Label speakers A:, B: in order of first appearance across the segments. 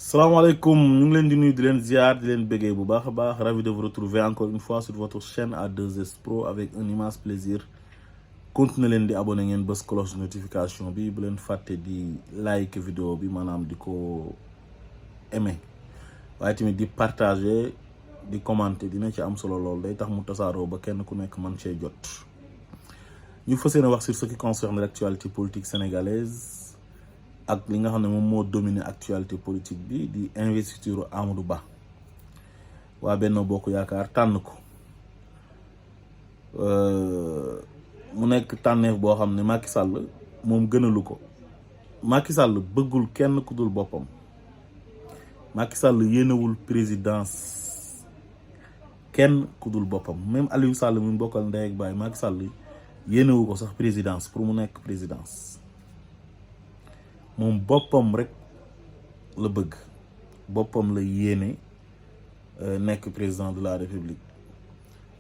A: Salam alaikum, nous sommes venus de l'Enziar, de l'Enbegay Boubakhaba, ravi de vous retrouver encore une fois sur votre chaîne A2S Pro avec un immense plaisir. Continuez à vous abonner à la cloche de notification, bi bu len faté di like vidéo bi manam diko aimer. Waye tamit di partager, di commenter, dina ci am solo lol day tax mu tassaro ba kenn ku nek man cey jot. Ñu fassé wax sur ce qui concerne l'actualité politique sénégalaise. Ak li nga xamné mom mo dominer actualité politique bi di investiture Amadou Ba wa Benno Bokku Yakar tan ko mu nek tanef bo xamné Macky Sall mom gënalu ko Macky Sall bëggul kenn ku dul bopam Macky Sall yéenewul présidence kenn ku dul bopam même Aliou Sall mu bokkal ndey ak baay Macky Sall yéenewu ko sax présidence pour mu nek présidence moom boppam rek la bëgg boppam la yéene nekk président de la république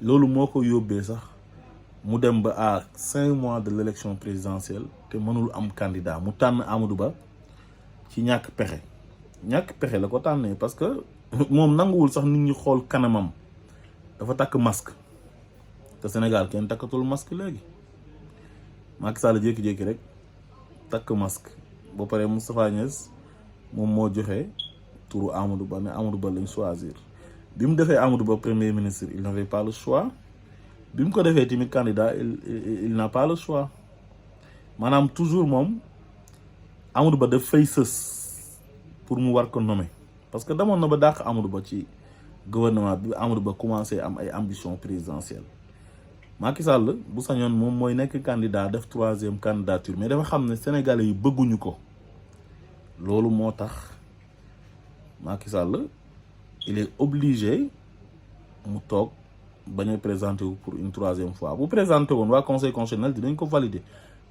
A: loolu moo ko yóbbee sax mu dem ba à 5 mois de l'élection présidentielle te mënul am candidat mu tànn Amadou Ba ci ñàkk pexe la ko tànnee parce que moom nanguwul sax nit ñi xool kanamam dafa takk masque te Sénégal kenn takkatul masque léegi Macky Sall jékki-jékki rek takk masque ba pare Moustapha Niasse moom moo joxe turu Amadou Ba ne Amadou Ba lañ choisir bi mu defee Amadou Ba premier ministre il n'avait pas le choix bi mu ko defee tamit candidat il n'a pas le choix maanaam toujours moom Amadou Ba daf fay sës pour mu war ko nommer parce que demoon na ba dàq Amadou Ba ci gouvernement bi Amadou Ba commencé am ay ambition présidentielle Macky Sall bu sañoon moom mooy nekk candidat def 3e candidature mais dafa xam ne sénégalais yi bëgguñu ko loolu moo tax Macky Sall il est obligé mu toog bañ a présenter wu pour une 3e fois bu présenté woon waa conseil constitutionnel dinañ ko valider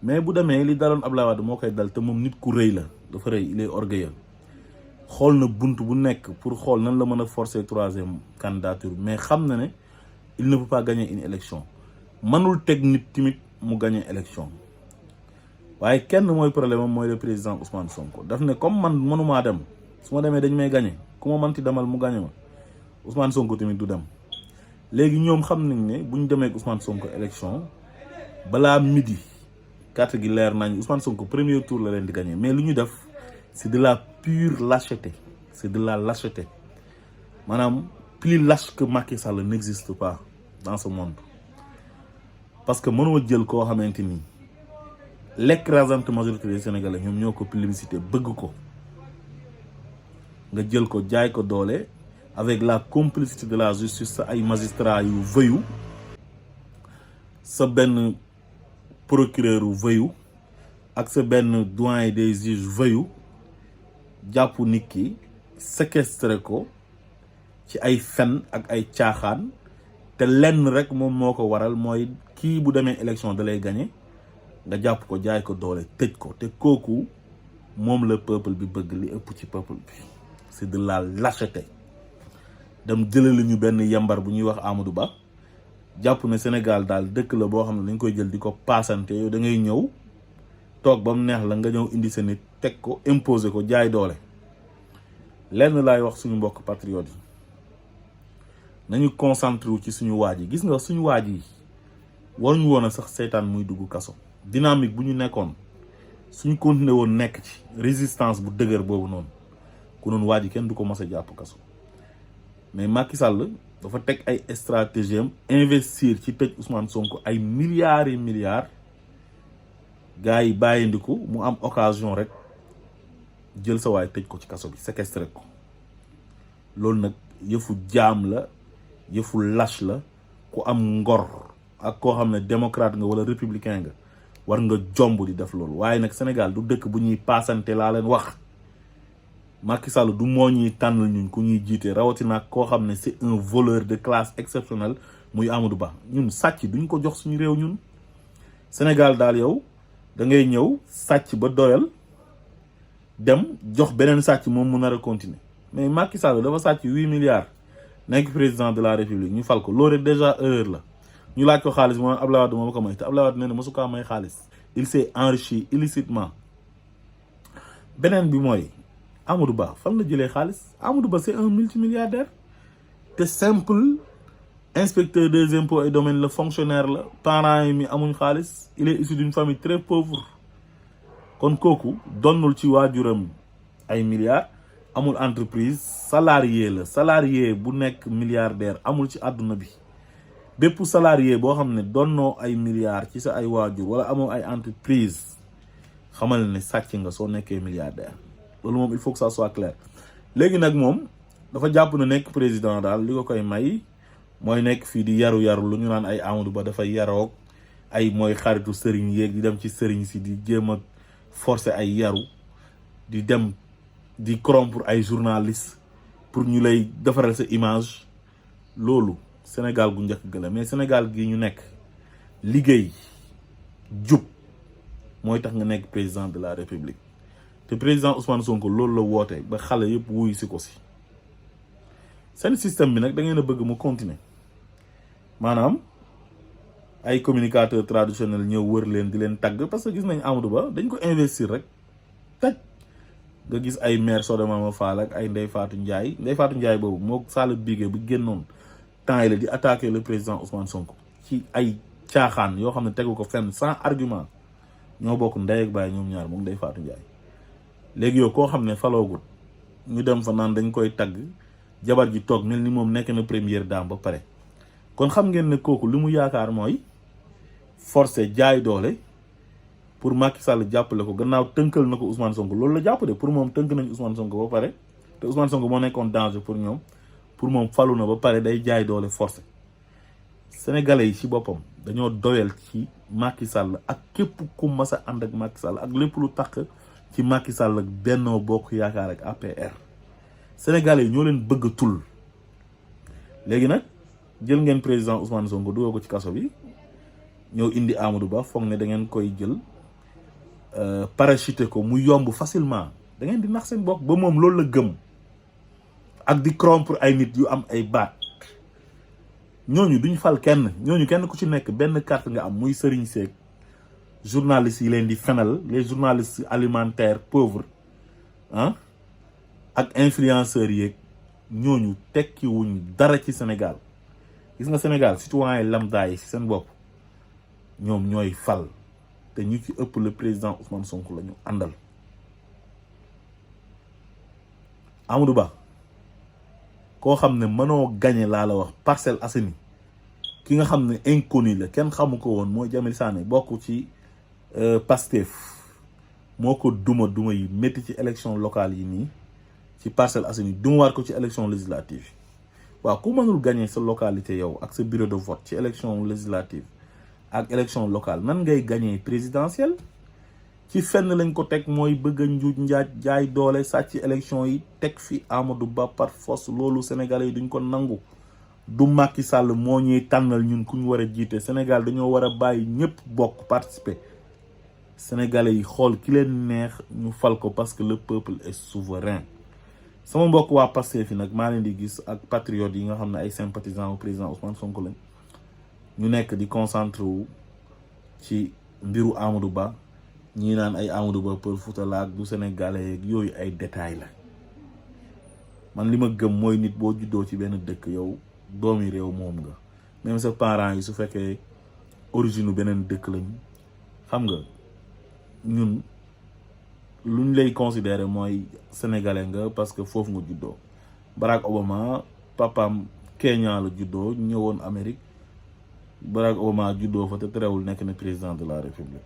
A: mais bu demee li daloon Abdoulaye Wade moo koy dal te moom nit ku rëy la dafa rëy il est orgueilleux xool na bunt bu nekk pour xool nan la mën a forcer 3e candidature mais xam na ne il ne peut pas gagner une élection manul teg nit timit mu gagner élection waaye kenn mooy problème mooy le président Ousmane Sonko daf ne comme man mënumaa dem su ma demee dañ may gagner ku ma mënti demal mu gagner ma Ousmane Sonko tamit du dem léegi ñoom xam nañ ne bu ñu demee ak Ousmane Sonko élection balaa midi carte gi leer nañ Ousmane Sonko premier tour la leen di gagner mais lu ñu def c'est de la pure lâcheté c'est de la lâcheté maanaam plus lâche que Macky Sall n'existe pas dans ce monde. Parce que mënoo jël koo xamante ni l'écrasante majorité des Sénégalais ñoom ñoo ko plébiscité bëgg ko nga jël ko jaay ko doole avec la complicité de la justice sa ay magistrats yu vëyu sa benn procureur yu vëyu ak sa benn doyen des juges vëyu jàpp nit ki séquestré ko ci ay fen ak ay caaxaan te lenn rek moom moo ko waral mooy kii bu demee élection da lay gagné nga jàpp ko jaay ko doole tëj ko te kooku moom la peuple bi bëgg li ëpp ci peuple bi c'est de la lâcheté dem jëlali ñu benn yambar bu ñuy wax Amadou Ba jàpp ne Sénégal daal dëkk la boo xam ne dañ koy jël di ko paasante yow da ngay ñëw toog ba mu neex la nga ñëw indi sa nit teg ko imposer ko jaay doole lenn laay wax suñu mbokk patriote yi nañu concentré wu ci suñu waaj yi gis nga suñu waaj yi waruñu woon a sax seetaan muy dugg kaso dynamique bu ñu nekkoon suñu continué woon nekk ci résistance bu dëgër boobu noonu ku noonu waaj yi kenn du ko mës a jàpp kaso mais Macky Sall dafa teg ay stratégie am investir ci tëj Ousmane Sonko ay milliards et milliards gars yi bàyyindiku mu am occasion rek jël sa waay tëj ko ci kaso bi séquestré ko loolu nag yëfu jaam la yëfu lâche la ku am ngor ak koo xam ne démocrate nga wala républicain nga war nga jomb di def loolu waaye nag Sénégal du dëkk bu ñuy paasante laa leen wax Macky Sall du moo ñuy tànnal ñun ku ñuy jiite rawatina koo xam ne c'est un voleur de classe exceptionnelle muy Amadou Ba ñun sàcc duñ ko jox suñu réew ñun Sénégal daal yow da ngay ñëw sàcc ba doyal dem jox beneen sàcc moom mu nar a continuer mais Macky Sall dafa sàcc 8 milliards nekk président de la république ñu fal ko loolu rek déjà erreur la ñu laaj ko xaalis moom Abdoulaye Wade moo ko may te Abdoulaye Wade nee na mosu kaa may xaalis il s'est enrichi illicitement beneen bi mooy Amadou Ba fan la jëlee xaalis Amadou Ba c'est un multimilliardaire te simple inspecteur des impôts et domaines, le fonctionnaire la parents yi mi amuñ xaalis il est issu d'une famille très pauvre kon kooku donnul ci waajuram ay milliards amul entreprise salarié la salarié bu nekk milliardaire amul ci àdduna bi bépp salarié boo xam ne donnoo ay milliards ci sa ay waajur wala amoo ay entreprise xamal ne sàcc nga soo nekkee milliardaire loolu moom il faut que ça soit clair léegi nag moom dafa jàpp na nekk président daal li ko koy may mooy nekk fii di yaru lu ñu naan ay Amadou Ba dafay yaroog ay mooy xaritu sëriñ yéeg di dem ci sëriñ si di jéem a forcer ay yaru di dem di corrompre ay journalistes pour ñu lay defaral sa image loolu Sénégal gu njëkk ga la mais Sénégal gi ñu nekk liggéey jub mooy tax nga nekk président de la République te président Ousmane Sonko loolu la woote ba xale yëpp wuyu si ko si seen système bi nag da ngeen a bëgg mu continuer maanaam ay communicateurs traditionnels ñëw wër leen di leen tagg parce que gis nañ Amadou Ba dañ ko investir rek taj nga gis ay maire Soda Mama Fall ak ay Ndeye Fatou Ndiaye boobu moo Sall Bigué bu génnoon temps yi la di attaquer le président Ousmane Sonko ci ay caaxaan yoo xam ne tegu ko fenn sans argument ñoo bokk ndey ak baay ñoom ñaar moom Ndeye Fatou Ndiaye léegi yow koo xam ne faloogut ñu dem fa naan dañ koy tagg jabar ji toog mel ni moom nekk na première dame ba pare kon xam ngeen ne kooku li mu yaakaar mooy forcé jaay doole pour Macky Sall jàppale ko gannaaw tënkal na ko Ousmane Sonko loolu la jàpp de pour moom tënk nañ Ousmane Sonko ba pare te Ousmane Sonko moo nekkoon danger pour ñoom pour moom falu na ba pare day jaay doole forcé sénégalais yi ci boppam dañoo doyal ci Macky Sall ak képp ku mas a ànd ak Macky Sall ak lépp lu tax ci Macky Sall ak Benno Bokku Yakar ak APR sénégalais yi ñoo leen bëgg tul léegi nag jël ngeen président Ousmane Sonko dugal ko ci kaso bi ñëw indi Amadou Ba foog ne da ngeen koy jël parachuté ko mu yomb facilement da ngeen di nax seen bopp ba moom loolu la gëm ak di corrompre ay nit yu am ay baat ñooñu duñ fal kenn ñooñu kenn ku ci nekk benn carte nga am muy sëriñ seeg journalistes yi leen di fenal les journalistes alimentaires pauvres ah ak influenceurs yeeg ñooñu tekki wuñ dara ci Sénégal gis nga Sénégal citoyen lambda yi ci seen bopp ñoom ñooy fal te ñu ci ëpp le président Ousmane Sonko la ñu àndal Amadou Ba koo xam ne mënoo gagné laa la wax Parcelles Assainies ki nga xam ne inconnu la kenn xamu ko woon mooy Jamil Sané bokk ci Pastef moo ko duma yi métti ci élection locale yi nii ci Parcelles Assainies dumawaat ko ci élection législative waaw ku mënul gagné sa localité yow ak sa bureau de vote ci élection législative ak élection locale nan ngay gagné présidentielle ci fenn lañ ko teg mooy bëgg a njuuj njaaj jaay doole sàcc élection yi teg fi Amadou Ba par force loolu sénégalais yi duñ ko nangu du Macky Sall moo ñuy tànnal ñun ku ñu war a jiite Sénégal dañoo war a bàyyi ñëpp bokk participer sénégalais yi xool ki leen neex ñu fal ko parce que le peuple est souverain sama mbokk waa Pastef fi nag maa leen di gis ak patriotes yi nga xam ne ay sympathisants au président Ousmane Sonko lañ ñu nekk di concentré wu ci mbiru Amadou Ba ñii naan ay Amadou Ba për futalaak du sénégalais yeeg yooyu ay détails la man li ma gëm mooy nit boo juddoo ci benn dëkk yow doomi réew moom nga même sa parents yi su fekkee origine beneen dëkk lañ xam nga ñun luñ lay considérer mooy sénégalais nga parce que foofu nga juddoo Barack Obama papaam Kenya la juddoo ñëwoon Amérique Barack Obama juddoo fa te terewul nekk na président de la République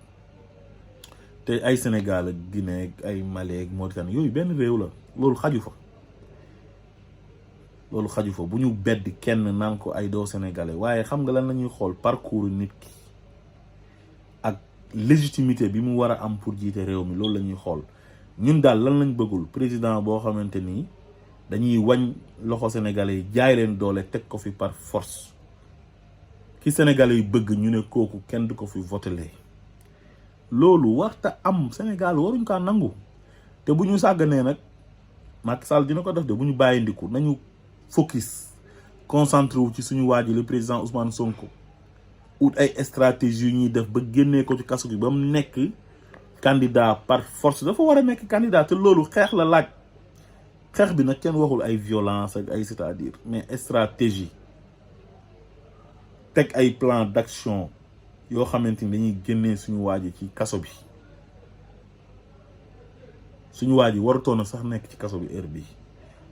A: te ay Sénégal ak Guinée ak ay Mali ak Mauritanie yooyu benn réew la loolu xaju fa bu ñu bedd kenn naan ko ay doo sénégalais waaye xam nga lan la ñuy xool parcours nit ki ak légitimité bi mu war a am pour jiite réew mi loolu la ñuy xool ñun daal lan lañ bëggul président boo xamante ni dañuy wañ loxo sénégalais yi jaay leen doole teg ko fi par force ki sénégalais yi bëgg ñu ne kooku kenn du ko fi votelee loolu warta am Sénégal waruñ kaa nangu te bu ñu sàgganee nag Macky Sall dina ko def de bu ñu bàyyi ndiku nañu focus concentré wu ci suñu waa ji le président Ousmane Sonko ut ay stratégie yu ñuy def ba génnee ko ci kaso gi ba mu nekk candidat par force dafa war a nekk candidat te loolu xeex la laaj xeex bi nag kenn waxul ay violence ak ay c'est-à-dire mais stratégie teg ay plan d'action yoo xamante ni dañuy génnee suñu waa ji ci kaso bi suñu waa ji warutoon na sax nekk ci kaso bi heure bii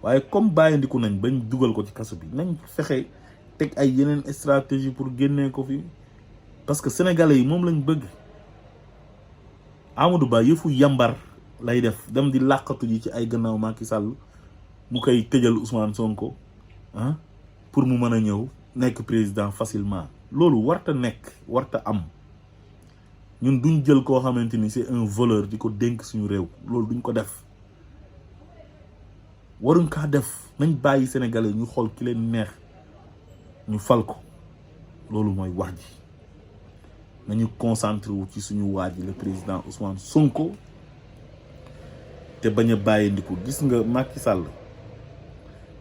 A: waaye comme bàyyindiku nañ bañ dugal ko ci kaso bi nañ fexe teg ay yeneen stratégie pour génnee ko fi parce que sénégalais yi moom lañ bëgg. Amadou Ba yëfu yambar lay def dem di làqatu ji ci ay gannaaw Macky Sall mu koy tëjal Ousmane Sonko ah pour mu mën a ñëw nekk président facilement loolu warta nekk warta am ñun duñ jël koo xamante ni c'est un voleur di ko dénk suñu réew loolu duñ ko def waruñ kaa def nañ bàyyi sénégalais ñu xool ki leen neex ñu fal ko loolu mooy wax ji nañu concentré wu ci suñu waa ji le président Ousmane Sonko te bañ a bàyyi ndiku gis nga Macky Sall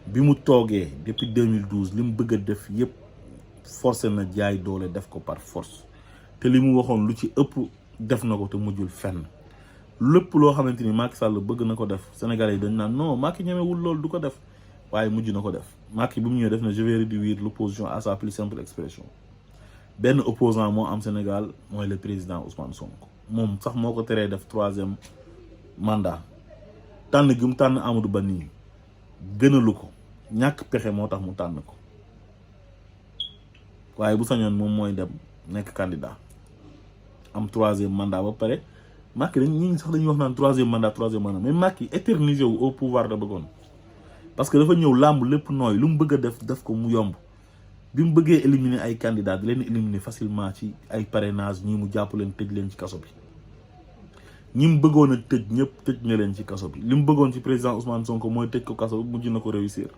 A: bi mu toogee depuis 2012 li mu bëgg a def yépp forcé na jaay doole def ko par force te li mu waxoon lu ci ëpp def na ko te mujjul fenn lépp loo xamante ni Macky Sall bëgg na ko def Sénégalais yi dañ naan non Macky ñemewul loolu du ko def waaye mujj na ko def Macky bi mu ñëwee def na je vais réduire l'opposition à sa plus simple expression benn opposant moo am Sénégal mooy le président Ousmane Sonko moom sax moo ko teree def 3e mandat tànn gi mu tànn Amadou Ba nii gënalu ko ñàkk pexe moo tax mu tànn ko waaye bu sañoon moom mooy dem nekk candidat am 3e mandat ba pare Macky ñi sax dañuy wax naan 3e mandat mais Macky éternisé wu au pouvoir da bëggoon parce que dafa ñëw làmb lépp nooy lu mu bëgg a def ko mu yomb bi mu bëggee éliminer ay candidats di leen éliminer facilement ci ay parrainage ñii mu jàpp leen tëj leen ci kaso bi ñi mu bëggoon a tëj ñëpp tëj na leen ci kaso bi li mu bëggoon ci président Ousmane Sonko mooy tëj ko kaso bi mujj na ko réussir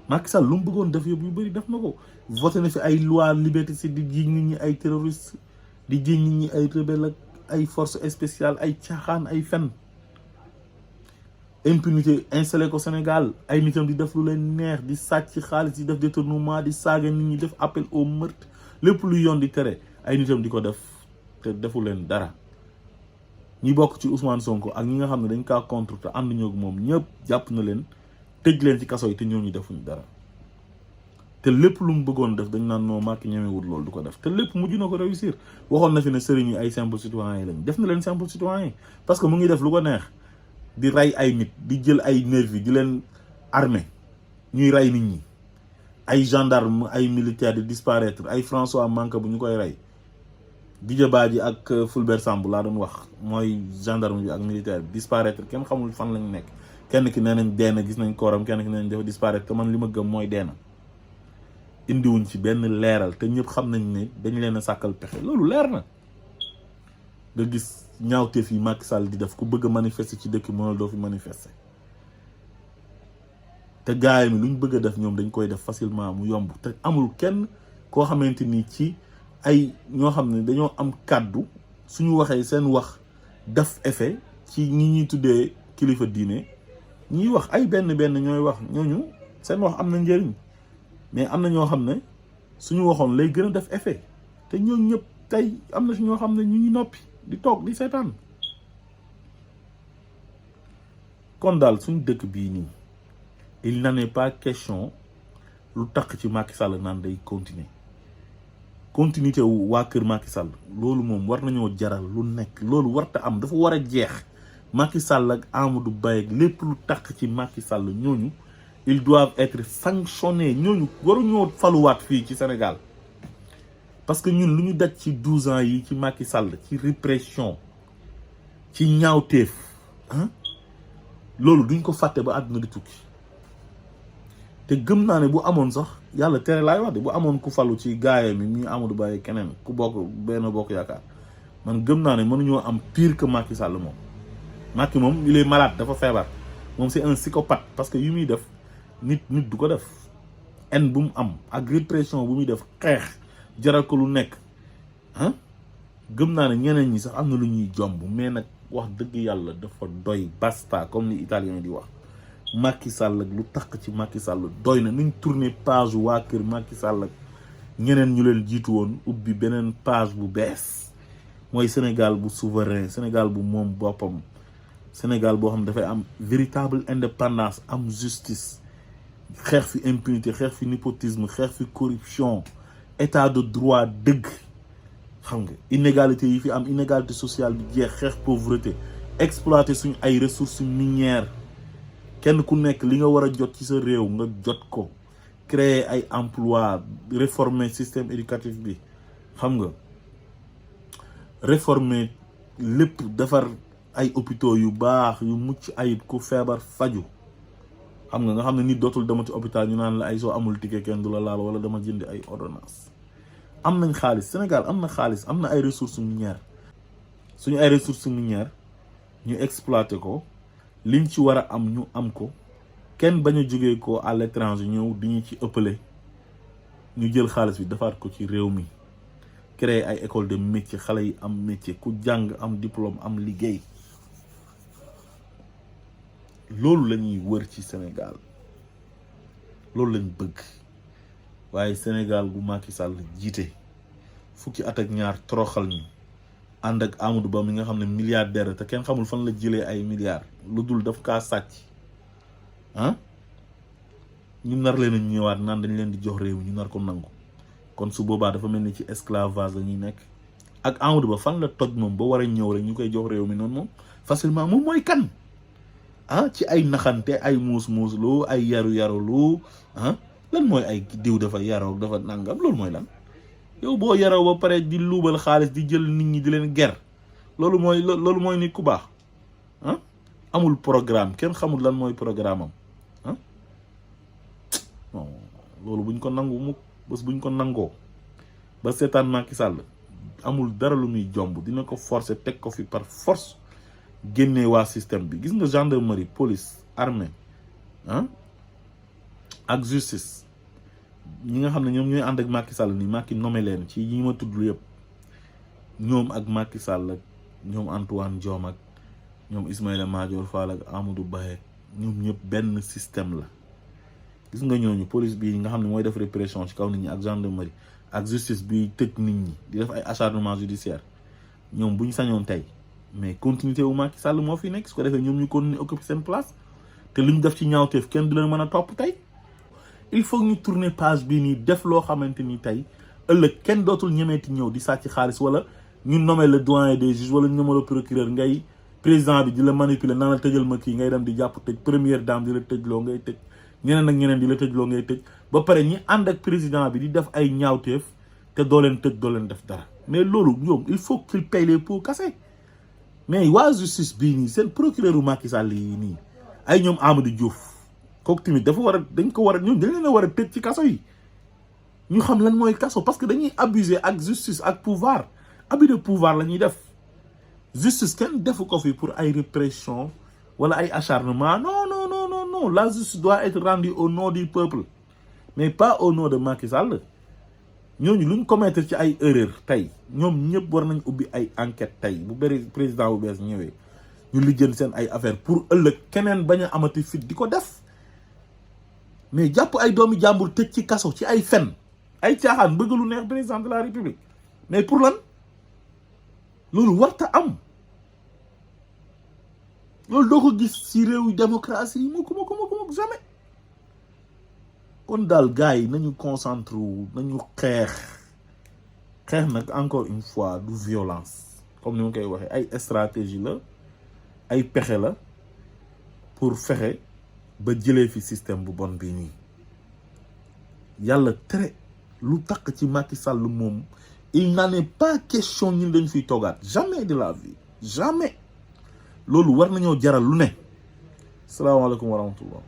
A: Macky Sall lu mu bëggoon def yëpp yu bëri def na ko voté na fi ay loi liberticide di jiiñ nit ñi ay terroriste di jiiñ nit ñi ay rebelle ak ay force spéciale ay caaxaan ay fen impunité installé ko Sénégal ay nitam di def lu leen neex di sàcc xaalis di def détournement di saaga nit ñi def appel au meurtre lépp lu yoon di tere ay nitam di ko def te defu leen dara ñi bokk ci Ousmane Sonko ak ñi nga xam ne dañ kaa contre te ànd ñoo ak moom ñëpp jàpp na leen tëj leen ci kaso yi te ñooñu defuñ dara te lépp lu mu bëggoon def dañ naan noo Macky ñemewul loolu du ko def te lépp mujj na ko réussir waxoon na fi ne sëriñ yi ay simple citoyen yi lañ def na leen simple citoyen parce que mu ngi def lu ko neex di rey ay nit di jël ay nervi di leen armée ñuy rey nit ñi ay gendarme ay militaire di disparaître ay François Manka bu ñu koy rey Didier Badji ak Fulbert Sambou laa doon wax mooy gendarme bi ak militaire bi disparaître kenn xamul fan lañ nekk kenn ki nee nañ deena gis nañ kooram kenn ki nee nañ dafa disparaître te man li ma gëm mooy deena indiwuñ ci benn leeral te ñëpp xam nañ ne dañu leen a sàkkal pexe loolu leer na nga gis ñaawteef yi Macky Sall di def ku bëgg a manifester ci dëkk mënal doo fi manifester te gaay mi lu ñu bëgg a def ñoom dañ koy def facilement mu yomb te amul kenn koo xamante ni ci ay ñoo xam ne dañoo am kàddu suñu waxee seen wax def effet ci ñi ñuy tuddee kilifa diine ñiy wax ay benn ñooy wax ñooñu seen wax am na njëriñ mais am na ñoo xam ne suñu waxoon lay gën a def effet te ñooñu ñëpp tey am na si ñoo xam ne ñu ngi noppi di toog di seetaan kon daal suñu dëkk bii nii il n'en est pas question lu tax ci Macky Sall naan day continuité wu waa kër Macky Sall loolu moom war nañoo jaral lu nekk loolu warta am dafa war a jeex Macky Sall ak Amadou Ba ak lépp lu tax ci Macky Sall ñooñu ils doivent être sanctionnés ñooñu waruñoo faluwaat fii ci Sénégal parce que ñun lu ñu daj ci 12 ans yi ci Macky Sall ci répression ci ñaawteef ah loolu duñ ko fàtte ba àdduna di tukki te gëm naa ne bu amoon sax yàlla tere laay wax de bu amoon ku falu ci gaaya mi muy Amadou Ba keneen ku bokk Benno Bokku Yakar man gëm naa ne mënuñoo am pire que Macky Sall moom Macky moom il est malade dafa feebar moom c'est un psychopathe parce que yu muy def nit du ko def haine bu mu am ak répression bu muy def xeex jaral ko lu nekk ah gëm naa ne ñeneen ñi sax am na lu ñuy jomb mais nag wax dëgg yàlla dafa doy basta comme ni italien di wax Macky Sall ak lu tax ci Macky Sall doy na nuñ tourner page waa kër Macky Sall ak ñeneen ñu leen jiitu woon ubbi beneen page bu bees mooy Sénégal bu souverain Sénégal bu moom boppam Sénégal boo xam ne dafay am véritable indépendance, am justice, xeex fi impunité, xeex fi népotisme, xeex fi corruption, état de droit dëgg, xam nga inégalité yi fi am, inégalité sociale bi jeex, xeex pauvreté, exploiter suñu ay ressources minières, kenn ku nekk li nga war a jot ci sa réew nga jot ko, créer ay emploi, réformer système éducatif bi, xam nga réformer lépp, defar ay hôpitaux yu baax yu mucc ayib, ku feebar faju, xam nga xam ne nit dootul demati hôpital ñu naan la ay soo amul ticket kenn du la laal wala dama jëndi ay ordonnance. am nañ xaalis, Sénégal am na xaalis, am na ay ressources minières, suñu ay ressources minières ñu exploité ko, liñ ci war a am ñu am ko, kenn bañ a jógee ko à l'étranger ñëw di ñu ci ëppale, ñu jël xaalis bi defaat ko ci réew mi, créer ay école de métier, xale yi am métier, ku jàng am diplôme am liggéey. loolu la ñuy wër ci Sénégal, loolu lañ bëgg. waaye Sénégal gu Macky Sall jiite fukki at ak ñaar toroxal ñu, ànd ak Amadou Ba mi nga xam ne milliardaire te kenn xamul fan la jëlee ay milliards, lu dul daf kaa sàcc ñu nar leen a ñëwaat naan dañ leen di jox réew ñu nar ko nangu. kon su boobaa dafa mel ni ci esclavage la ñuy nekk. ak Amadou Ba fan la toj moom ba war a ñëw rek ñu koy jox réew mi noonu moom facilement. moom mooy kan ci ay naxante, ay muus lu, ay yaru lu lan mooy ay diw dafa yaroo dafa nangam, loolu mooy lan? yow boo yaroo ba pare di luubal xaalis di jël nit ñi di leen ger, loolu mooy nit ku baax amul programme, kenn xamul lan mooy programme am non loolu buñ ko nangu mukk. bés buñ ko nangoo ba seetaan Macky Sall amul dara lu muy jomb, dina ko forcer teg ko fi par force, génnee waa système bi. gis nga gendarmerie, police, armée ak justice, ñi nga xam ne ñoom ñooy ànd ak Macky Sall nii, Macky nommé leen ci ñi ma tudd yëpp, ñoom ak Macky Sall ak ñoom Antoine Diome ak ñoom Ismaïla Madior Fall ak Amadou Ba, ñoom ñëpp benn système la. gis nga ñooñu police bi nga xam ne mooy def répression ci kaw nit ñi, ak gendarmerie ak justice bi tëj nit ñi di def ay acharnement judiciaire, ñoom bu ñu sañoon tey mais continuité wu Macky Sall moo fi nekk, su ko defee ñoom ñu continuer occuper seen place, te lu ñu def ci ñaawteef kenn du leen mën a topp tey. il faut ñu tourner page bii nii, def loo xamante ni tey ëllëg kenn dootul ñemeeti ñëw di sàcc xaalis, wala ñu nommer le doyen des juges wala ñu nommer le procureur, ngay président bi di la manipuler naan la tëjal ma kii, ngay dem di jàpp tëj, première dame di la tëjloo ngay tëj, ñeneen ak ñeneen di la tëjloo ngay tëj, ba pare ñi ànd ak président bi di def ay ñaawteef te doo leen tëj, doo leen def dara. mais loolu ñoom il faut qu'il paye les pots cassés. mais waa justice bii nii seen procureur u Macky Sall yi nii, ay ñoom Amadou Diouf, kooku tamit dafa war a ñoom dañ leen a war a tëj ci kaso yi, ñu xam lan mooy kaso, parce que dañuy abuser ak justice ak pouvoir. abus de pouvoir la ñuy def. justice kenn defu ko fi pour ay répression wala ay acharnement. non. La justice doit être rendue au nom du peuple, mais pas au nom de Macky Sall. ñooñu luñ commettre ci ay erreur tey, ñoom ñëpp war nañ ubbi ay enquête tey, bu bëri président bu bees ñëwee ñu lijjën seen ay affaire pour ëllëg keneen bañ a amati fit di ko def. mais jàpp ay doomi jàmbur tëj ci kaso ci ay fen, ay caaxaan, bëgg lu neex président de la république, mais pour lan? loolu warta am. loolu doo ko gis ci réew démocratie yi mukk jamais. kon daal gars yi nañu concentré wu, nañu xeex nag encore une fois du violence, comme ni ma koy waxee, ay stratégie la, ay pexe la pour fexe ba jëlee fi système bu bon bii nii. yàlla tere lu takk ci Macky Sall moom, il n'en est pas question ñun dañ fiy toogaat, jamais de la vie, jamais. loolu war nañoo jaral lu ne. salaamaaleykum wa rahmatullah.